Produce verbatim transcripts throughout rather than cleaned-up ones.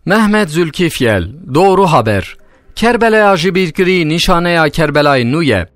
Mehmet Zülkifyel, doğru haber. Kerbelaya ji bîrkirî nîşaneya Kerbelayê nû ye.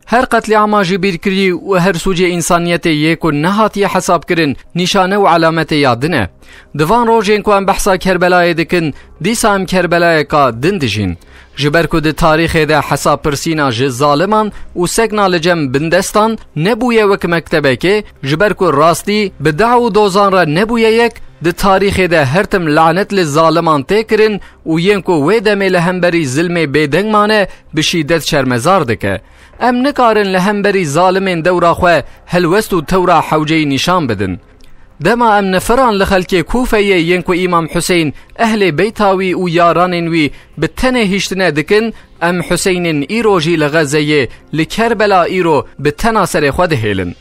Her qetlîama ji bîrkirî û her sûcê însaniyetê yê ku nehatiye hesabkirin, nîşane û alametê ya din e. Di van rojên ku em behsa Kerbelayê dikin, dîsa em Kerbelayeka din dijîn. Ji ber ku di tarîxê de hesabpirsîna ji zaliman û sekna li cem bindestan nebûye wek mektebekê, ji ber ku rastî bi deh û dozan re nebûye yek, di tarîxê de her tim lanet li zaliman tê kirin û yên ku wê demê li hemberî zilmê bêdeng mane, bi şîdet şermezar dike. Em nikarin li hemberî zalimên dewra xwe helwest û tewra hewceyî nîşan bidin. Dema em nifiran li xelkê Kûfeyê yên ku Îmam Huseyîn, ehlê beyta wî û yaranên wî bi tenê hiştine dikin, em Huseynên îro jî li Xezeyê, li Kerbela îro bi tena serê xwe dihêlin.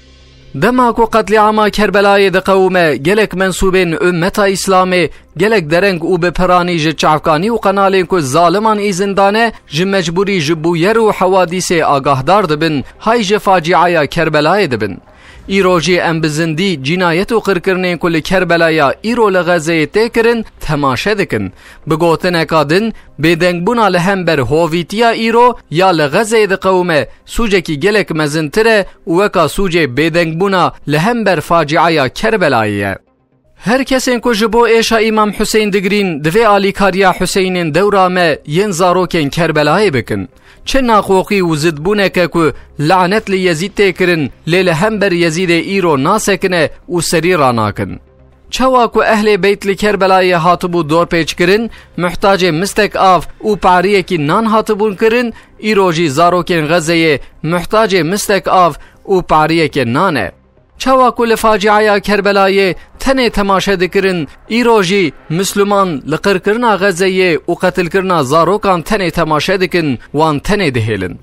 Dema ku qetlîama Kerbelayê diqewime, gelek mensûbên ummeta Îslamê, gelek dereng û bi piranî ji çavkanî û qenalên ku zaliman îzin dane, ji mecbûrî ji bûyer û hewadîsê agahdar dibin, hay ji faciaya Kerbelayê dibin. Îro jî em bi zindî cînayet û qirkirinên ku li Kerbelaya îro li Xezeyê tê kirin, temaşe dikin. Bi gotineka din, bêdengbûna li hember hovîtiya îro ya li Xezeyê diqewime, sûcekî gelek mezintir e û weka sûcê bêdengbûna li hember faciaya Kerbelayê ye. Her kesên ku ji bo êşa Îmam Huseyîn digirîn, divê alîkariya Huseynên dewra me yên zarokên Kerbelayê bikin. Çi naqoqî û zidbûneke ku lanet li Yezîd tê kirin, lê li hember Yezîdê îro nasekine û serî ranakin. Çawa ku ehlê beyt li Kerbelayê hatibû dorpêçkirin, muhtacê mistek av û pariyekî nan hatibûn kirin, îro jî zarokên Xezeyê muhtacê mistek av û pariyekê nan e. Çawa ku li faciaya Kerbelayê tenê temaşe dikirin, îro jî Misliman li qirkirina Xezeyê û qetilkirina zarokan tenê temaşe dikin, wan tenê dihêlin.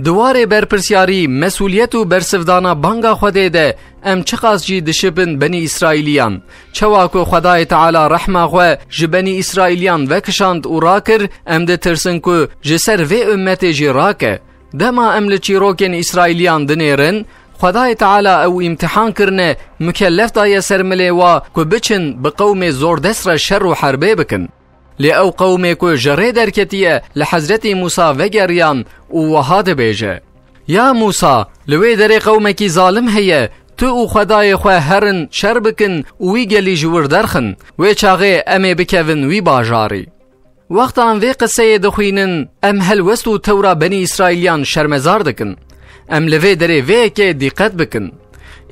Di warê berpirsyarî, mesûliyet û bersivdana banga Xwedê de em çiqas jî dişibin Benî Îsraîliyan. Çawa ku Xwedayê Teala rehma xwe ji Benî Îsraîliyan vekişand û rakir, em ditirsin ku ji ser vê ummetê jî rake. Dema em li çîrokên Îsraîliyan dinêrin, Xwedayê Teala ew îmtihan kirine, mukellef daye ser milê wa ku biçin bi qewmê zordest re şer û herbê bikin. Lê ew qewmê ku ji rê derketiye, li Hezretî Mûsa vegeriyan û wiha dibêje: Ya Mûsa, li wê derê qewmekî zalim heye, tu û Xwedayê xwe herin şer bikin û wî gelî ji wir derxin, wê çaxê em ê bikevin wî bajarî. Wexta em vê qiseyê dixwînin, em helwest û tewra Benî Îsraîliyan şermezar dikin. Em li vê derê vê yekê dîqet bikin.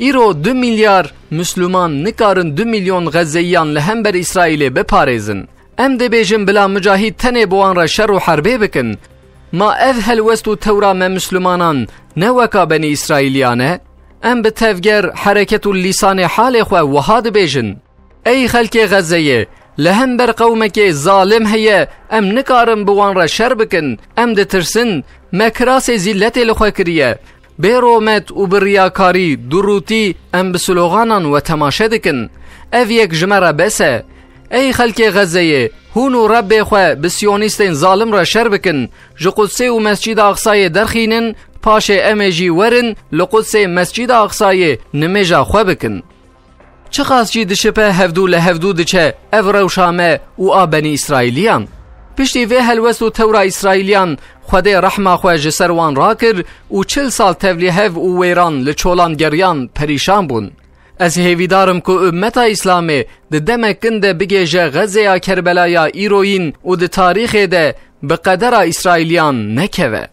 Îro du milyar Misliman nikarin du milyon Xezeyiyan li hember Îsraîlê biparêzin. Em dibêjin bila Micahîd tenê bi wan re şer û herbê bikin. Ma ev helwest û tewra me Mislimanan ne weka Benî Îsraîliyan e? Em bi tevger, hereket û lîsanê halê xwe wiha dibêjin: Ey xelkê Xezeyê, li hember qewmekê zalim heye, em nikarin bi wan re şer bikin, em ditirsin, me kirasê zîletê li xwe kiriye. Bê romet û bi riyakarî, durûtî em bi sloganan we temaşe dikin. Ev yek ji me re bes e. Ey xelkê Xezeyê, hûn û Rebbê xwe bi siyonîstên zalim re şer bikin, ji Qudsê û Mescîda Aqsayê derxînin, paşê em ê jî werin li Qudsê Mescîda Aqsayê nimêja xwe bikin. Çiqas jî dişipe hevdû li hevdû diçe ev rewşa me û a Benî Îsraîliyan. Piştî vê helwest û tewra Îsraîliyan, Xwedê rehma xwe ji ser wan rakir û çil sal tevlîhev û wêran li çolan geriyan, perîşan bûn. Ez hêvîdar im ku ummeta Îslamê di demek kin de bigêje Xezeya Kerbelaya îroyîn û di tarîxê de bi qedera Îsraîliyan nekeve.